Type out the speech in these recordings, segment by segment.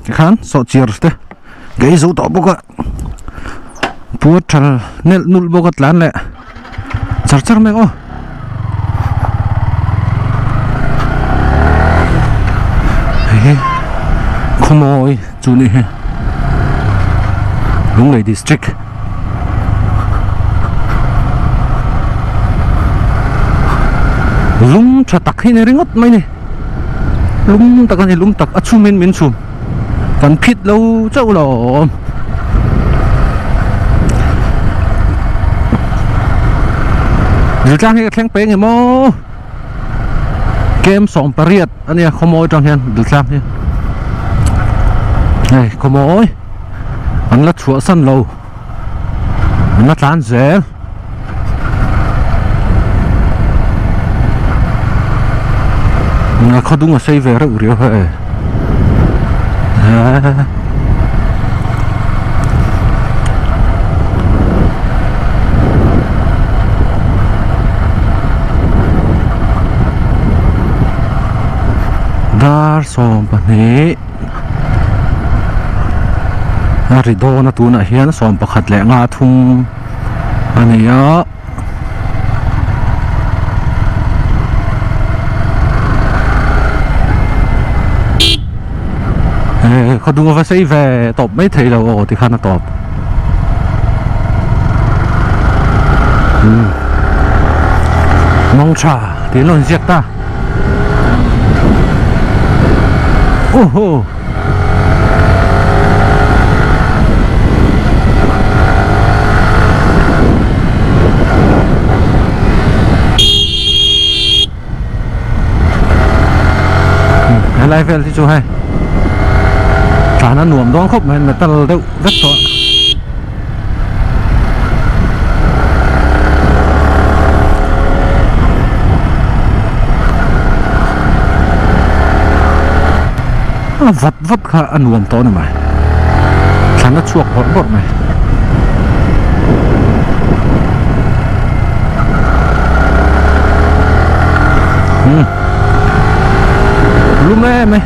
Tikhan sawhchiar te ka ei zo tawh bawk a puar tha nelh nulh bawk a tlan leh char char mai ang aw. Hei hi khawmawi chu ni hi Lunglei district. Lung tha tak hi ni ringawt mai ni lum tak a ni lum tak a chhum in min chhum kan phit lo chauh lo awm Diltlang hi ka thleng peng em aw kem 18 a nia khawmawi atang hian Diltlang hi hei khawmawi an la chhuah san lo an la tlan zel. Khaw dung a sei ve reuh riau hei Dar 12 A ri dawn a tunah hian 11:53 a ni a. He khaw dung a va sei ve tawp mai thei lo aw tikhan a tawp. Mawng tha tih an lo inziak ta. Oho. Helai vel hi chu hei tlan a nuam dawn khawp mai metal deuh vek tawh a vat vat kha a nuam tawh a ni mai thlan a chhuak bawrh bawrh mai umm lum em e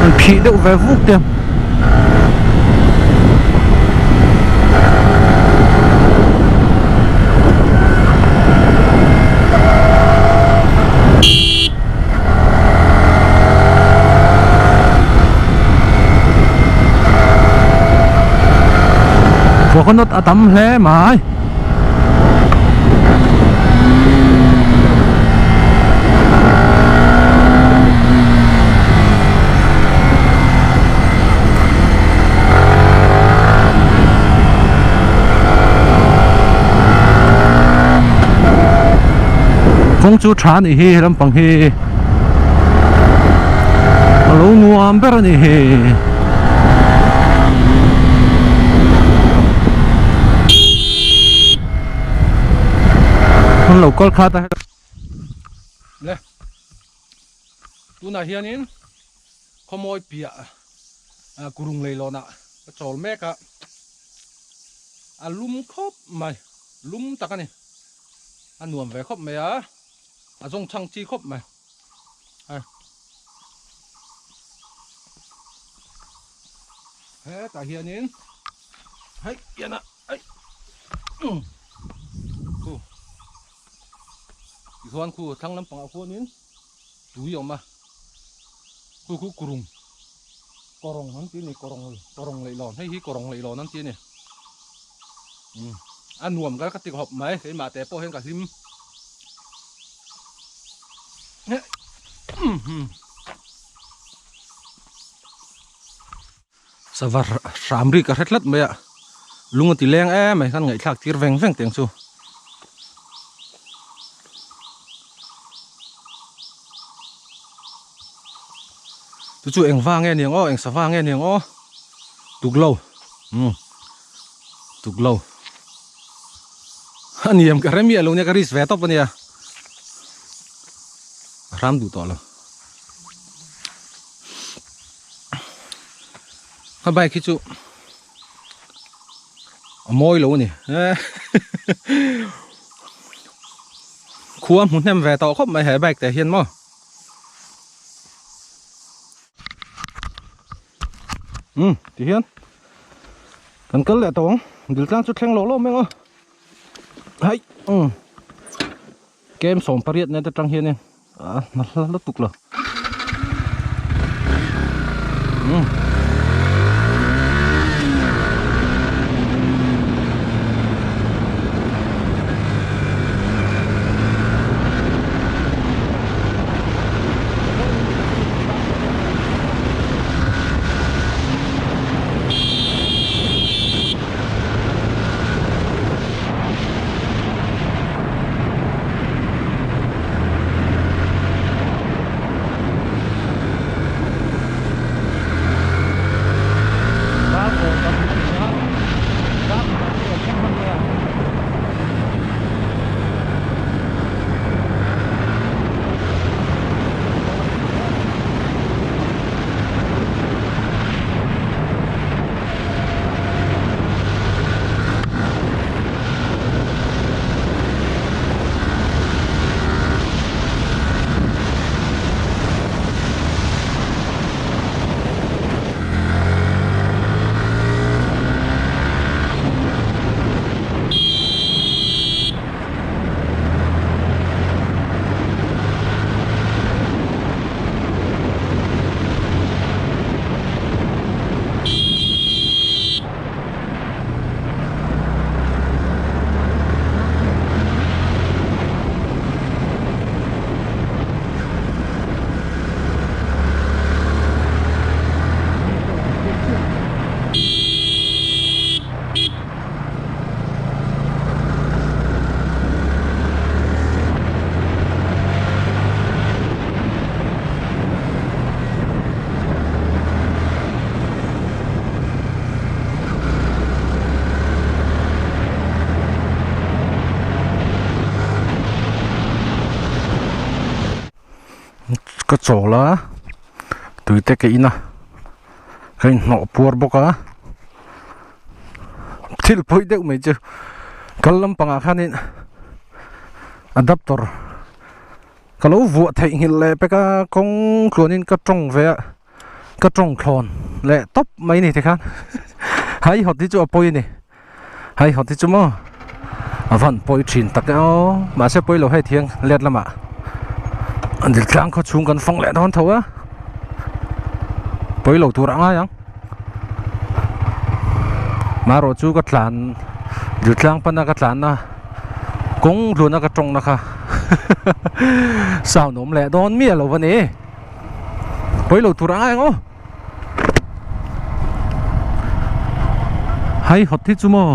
an phih deuh ve vuk te. Coconut a tam hle mai. Kawng chu tha a nih hi he lampang hi a lo nuam ber a nih hi. An lo kal khat a le tunah hianin khawmawi piah kurung leilawnah ka chawl mek a a lum khawp mai lum tak a ni a nuam ve khawp mai a a zawng chhang chi khawp mai hei hetah hianin hei hian a hei khu tichuan khu thlang lampangah khuanin tui a awm a khu khu kurung kawrawng an ti a ni kawrawng kawrawng leihlawn hei hi kawrawng leihlawn an ti a ni umm a nuam ka ti khawp mai keimah te pawh hian ka hlim Sava hram ri ka hre tlat mai a, lung a ti leng em mai khan ngaihthlak tir veng veng teng chu. Chu chu eng va nge niang aw eng sava nge niang aw tuklo umm tuklo a niam ka hre miah lo nia ka risk ve tawp a nia a hram duh tawh lo. A bike hi chu a mawi lo a ni khua hmu hnem ve tawh khawp mai he bike te hian maw. Um ti hian kan kal leh tawh ang dil tlang chu thleng lawh lawh mai ang aw hai um kem 18 nen te tang hianin a hna hla lutuk lo um Ka chawl a tui te ka in a ka inhnawh puar bawk a thil pawi deuh mai chu kal lampangah khanin adapter ka lo vuah theihnghilh leh pek a kawng tluanin ka tawng ve a ka tawng thlawn leh tawp mai a ni tikhan hai hawt hi chu a pawi a ni hai hawt hi chu maw a van pawi thin tak e aw mahse pawi lo hei thiang let lamah an dil tlang khaw chhung kan fang leh dawn tho a pawi lo tur a ngai ang marawh chu ka tlan dil tlang pana ka tlanna kawng hluna ka tawngna kha sound awm leh dawn miah lo a ni pawi lo tur a ngai ang aw hai hawt hi chu maw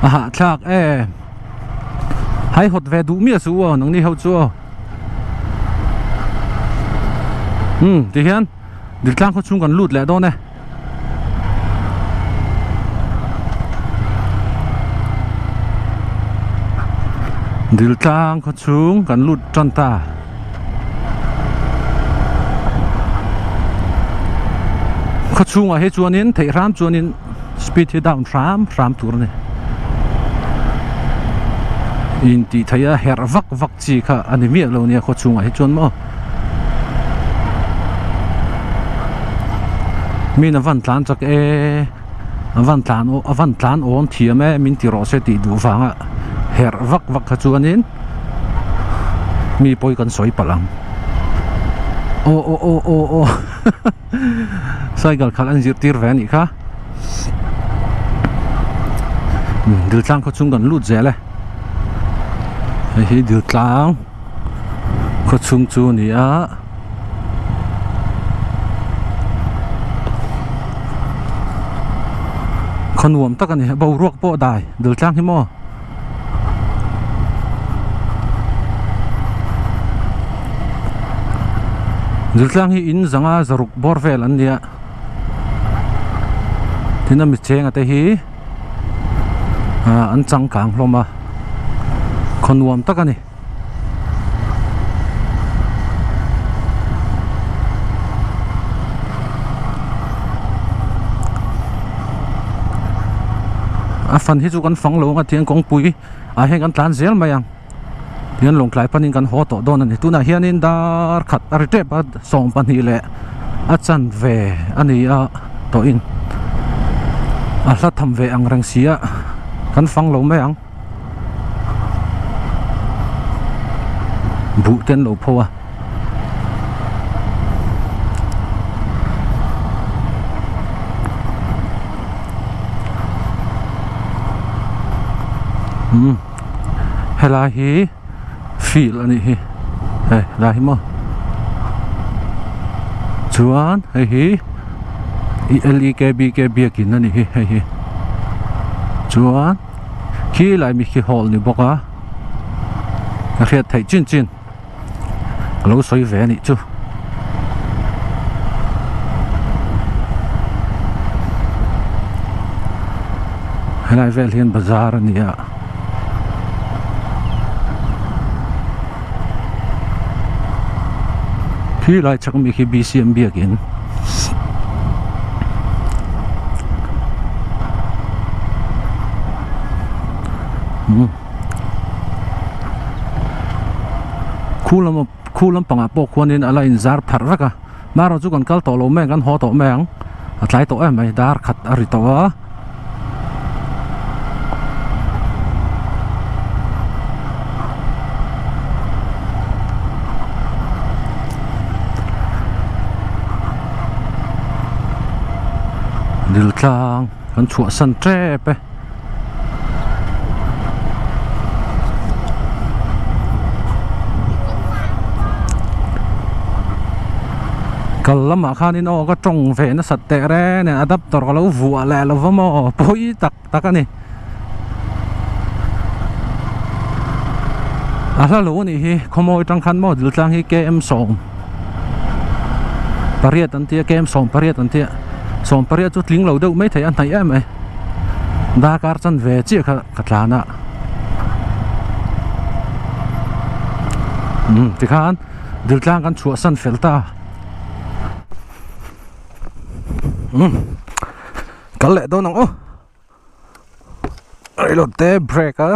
a hahthlak em hai hawt ve duh miah suh aw nangni ho chu aw umm tihian diltlang khaw chhung kan lut leh dawn e. Dil tlang khaw chhung kan lut tan ta. Khaw chhungah hi chuanin theih hram chuanin speed hi down hram hram tur a ni. Intih theih a herh vak vak chi kha a ni miah lo nia khaw chhungah hi chuan maw. Min a van tlan chak e a van tlan a van tlan awm thiam e min ti rawh se tih duh vanga herh vak vak kha chuanin mi pawi kan sawi palh ang aw aw aw aw aw cycle khalh an zirtir ve a nih kha diltlang khaw chung kan lut zel e hei hi diltlang. Khaw chhung chu a ni a khaw nuam tak a ni boruak pawh a dai dil tlang hi maw dil tlang hi in zanga zaruk bawr vel an ni a tin a mitchenga te hi an changkang hlawm a khaw nuam tak a ni. A fan hi chu kan fang lo ang a tiang kawngpui ah hian kan tlan zel mai ang tihian lawngtlai panin kan haw tawh dawn a ni tunah hianin dar khat a ri tep a 12 leh. a chanve a ni a tawhin a hla tham ve ang reng si a kan fang lo mai ang buh te an lo pho a. Umm helai hi field a nih hi hei helai hi maw chuan hei hi L E K B K biakin a nih hi hei hi chuan khi lai mi khi hall ni bawk a ka hriat theih chin chin. Ka lo sawi ve a nih chu. Helai vel hian bazar a ni a. Khi lai chak mi khi BCM biakin. Hmm. Khu lam khu lampangah pawh khuanin a la inzar pharh vek a marawh chu kan kal tawh lo mai ang kan haw tawh mai ang a tlai tawh em mai dar khat a ri tawh a. Diltlang kan chhuahsan tep e. Kal lamah khanin aw ka tawng ve nasat teh reng nen adapter ka lo vuah leh lo va maw pawi tak tak a ni. A hla lo a nih hi khawmawi tang khan maw Diltlang hi km sawm pariat an tia km sawm pariat an tia sawm pariat chu tling lo deuh maithei a hnaih em mai. Darkar chan ve chiah kha ka tlan a umm tikhan Diltlang kan chhuah san fel ta umm kal leh dawn ang aw reilo te break a.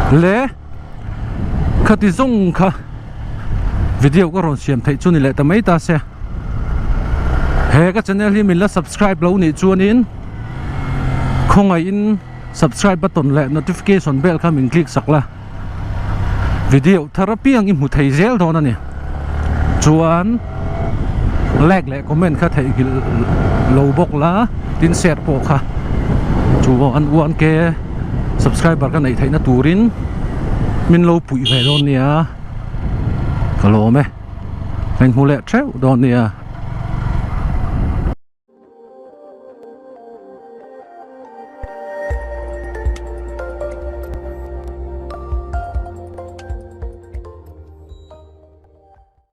Le khati zawng kha video ka rawn siam theih chu ni leh ta mai ta se he ka channel hi min la subscribe lo nih chuanin khawngaihin subscribe button leh notification bell kha min click sak la. Video thar apiang i hmu thei zel dawn a ni. Chuan like leh comment kha theihnghilh lo bawk la, tin share pawh kha chuan 1k subscriber ka neih theihna turin min lo puih ve dawn nia. Ka lawm e. Ka inhmu leh theuh dawn nia.